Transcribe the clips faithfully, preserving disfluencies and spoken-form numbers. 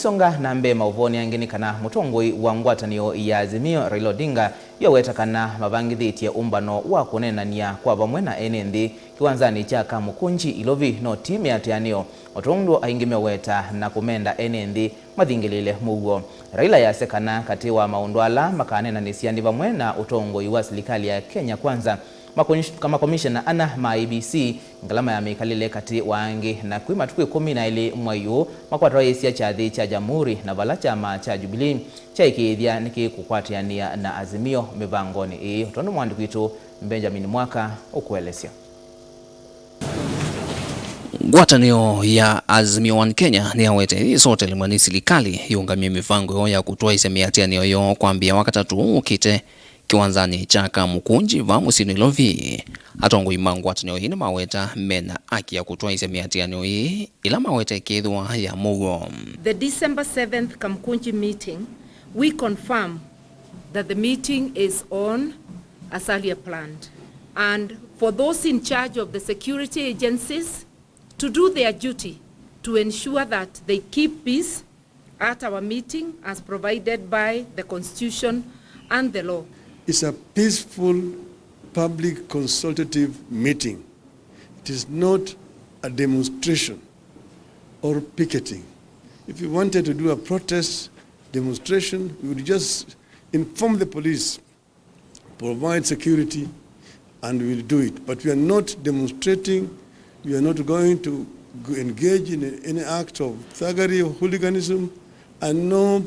Songa na mbee maũvoonĩ angĩ nĩ kana mũtongoi wa ngwatanĩo ya Azimio, Raila Odinga, yu aweta kana mavangĩthĩtye ũmbano wa kũneenany'a kwa vamwe na ene nthĩ kĩwanzanĩ kya Kamukunji Ilovi, no ti mĩatĩanĩo, o ta ũndũ aingĩ meũweta na kũmenda ene nthĩ mathingĩlĩĩle mũuo. Raila easya kana katĩ wa maũndũ ala makaneenanĩsya nĩ vamwe na ũtongoi wa silikalĩ ya Kenya Kwanza, makomish-, makomishena ana ma I E B C, ngalama ya mĩkalĩle katĩ wa angĩ, na kwĩ matukũ ĩkũmi na elĩ mwai ũũ makwatawa ĩsya kyathĩ kya Jamhuri, na vala kyama kya Jubilee kyaĩkĩĩthya nĩkĩkũkwatĩanĩa na Azimio mĩvangonĩ ĩĩ, o tondũ mwandĩki witũ Benjamin Mwaka ũkũelesya. Ngwatanĩo ya Azimio One Kenya nĩyawete ĩsotelemwa nĩ silikalĩ yĩũngamye mĩvango yoo ya kũtwaĩsya mĩatĩanĩo yoo kwambĩĩa Wakatatũ ũkĩte kĩwanzanĩ kya Kamukunji vaa mũsyĩ Nairobi. Atongoi ma ngwatanĩo ĩĩ nĩmaweta mena aki ya kũtwaĩsya mĩatĩanĩo ĩĩ ĩla maweta ĩkethĩwa ya mũuo. The December seventh Kamukunji meeting, we confirm that the meeting is on as earlier planned. And for those in charge of the security agencies to do their duty to ensure that they keep peace at our meeting as provided by the Constitution and the law. It's a peaceful public consultative meeting. It is not a demonstration or picketing. If you wanted to do a protest demonstration, you would just inform the police, provide security, and we will do it. But we are not demonstrating, we are not going to go engage in any act of thuggery or hooliganism, and no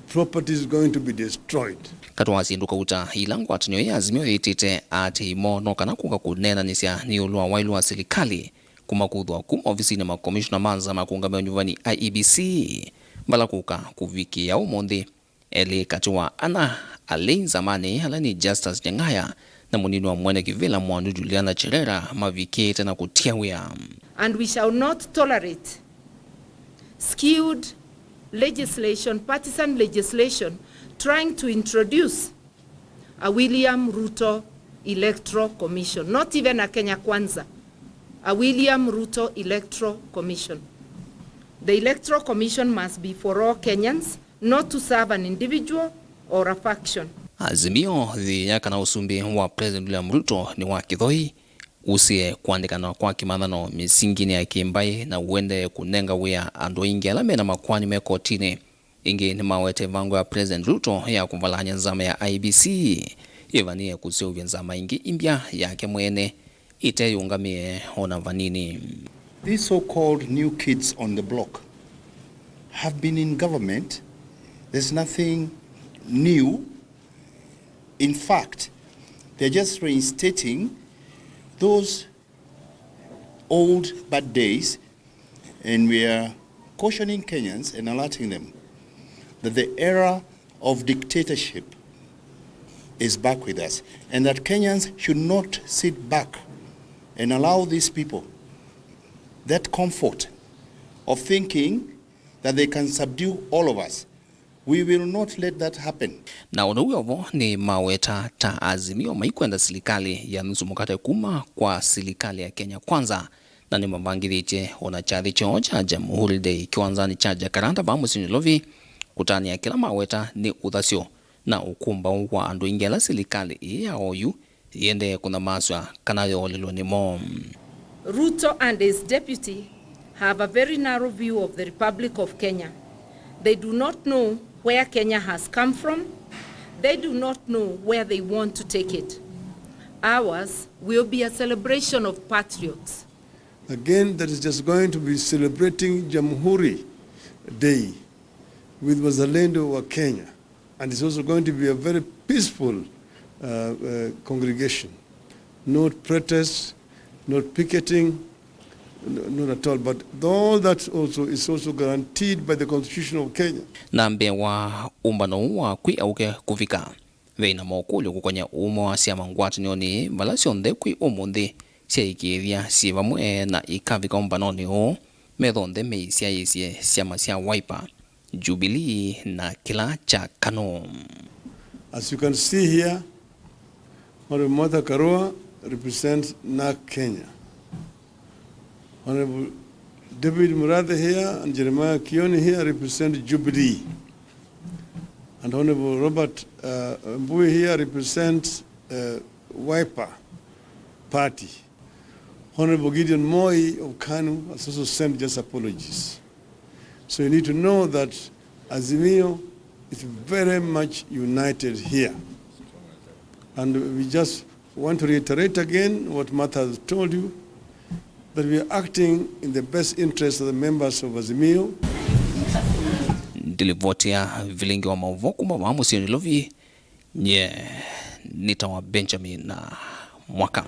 property is going to be destroyed. Katĩ wa syĩndũ kauta ila ngwatanĩo ya Azimio yĩtĩte aatĩĩi moo no kana kũka kũneenanĩsya nĩ ĩũlũ wa waĩlu wa silikalĩ kũmakũthwa kuma ovisinĩ ma komishona ma nza ma kũũngamĩa ũnyuvani, I E B C, vala kũka kũvikĩĩa ũmũnthĩ, elĩ katĩ wa ana alei nzamanĩ ala nĩ Justus Nyang'aya na mũnini wa mwene kĩvĩla Mwandu Juliana Cherera mavikĩĩte na kũtia wĩa. And we shall not tolerate skewed legislation, partisan legislation, trying to introduce a William Ruto Electoral Commission, not even a Kenya Kwanza, a William Ruto Electoral Commission. The Electoral Commission must be for all Kenyans, not to serve an individual or a faction. Azimio yĩya kana ũsumbĩ wa President William Ruto nĩ wa kĩthoi, ũsĩe kũandĩkana kwa kĩmathano mĩsinginĩ ya kĩmbaĩ na ũendee kũnenga wĩa andũ aingĩ ala mena makoani me kotinĩ. Ĩngĩ nĩmawete ĩvango ya President Ruto ya kũvalany'a nzama ya I E B C yĩvanĩe kũseũvya nzama ĩngĩ ĩmbya yake mwene ĩteyĩũngamĩe o na vanini. These so-called new kids on the block have been in government. There's nothing new. In fact, they're just reinstating those old bad days, and we are cautioning Kenyans and alerting them that the era of dictatorship is back with us, and that Kenyans should not sit back and allow these people that comfort of thinking that they can subdue all of us. We will not let that happen. Na ũndũ wĩ ovo nĩ maweta ta Azimio maikwenda silikalĩ ya nusu mũkate kuma kwa silikalĩ ya Kenya Kwanza, na nĩmavangĩthĩtye ona kyathĩ kyoo kya Jamhuri Day kĩwanzanĩ kya Jacaranda vaa mũsyĩ Nairobi, kũtanĩa kĩla maweta nĩ ũthasyo na ũkũmbaũ wa andũ aingĩ ala silikalĩ ĩĩ ya oyu yĩendee kũnyamasw'a kana yoolelwe nĩmo. Ruto and his deputy have a very narrow view of the Republic of Kenya. They do not know where Kenya has come from. They do not know where they want to take it. Ours will be a celebration of patriots. Again, that is just going to be celebrating Jamhuri Day with Wazalendo wa Kenya. And it's also going to be a very peaceful, uh, uh, congregation. Not protests, not picketing, n-, not at all. But all that also is also guaranteed by the Constitution of Kenya. Na mbee wa ũmbano ũũ wa kwĩ aũke kũvika, veĩ na mokũlyo kũkonya ũũme wa syama ngwatanĩonĩ vala syonthe kwĩ ũmũnthĩ syaĩkĩĩthya syĩ vamwe na ikavika ũmbanonĩ ũũ, metho onthe meisyaĩĩsye syama sya Wiper, Jubilee na kĩla kya KANU. As you can see here, Honorable Martha Karua represents NARC Kenya. Honorable David Murathe here and Jeremiah Kioni here represent Jubilee. And Honorable Robert, uh, Mbui here represents, uh, Wiper Party. Honorable Gideon Moi of KANU has also sent just apologies. So you need to know that Azimio is very much united here. And we just want to reiterate again what Martha has told you, that we are acting in the best interest of the members of Azimio. Ndilivoti ya vilingi wa maũvoo kuma vaa mũsyĩ Nairobi, nye nĩtawa Benjamin Mwaka.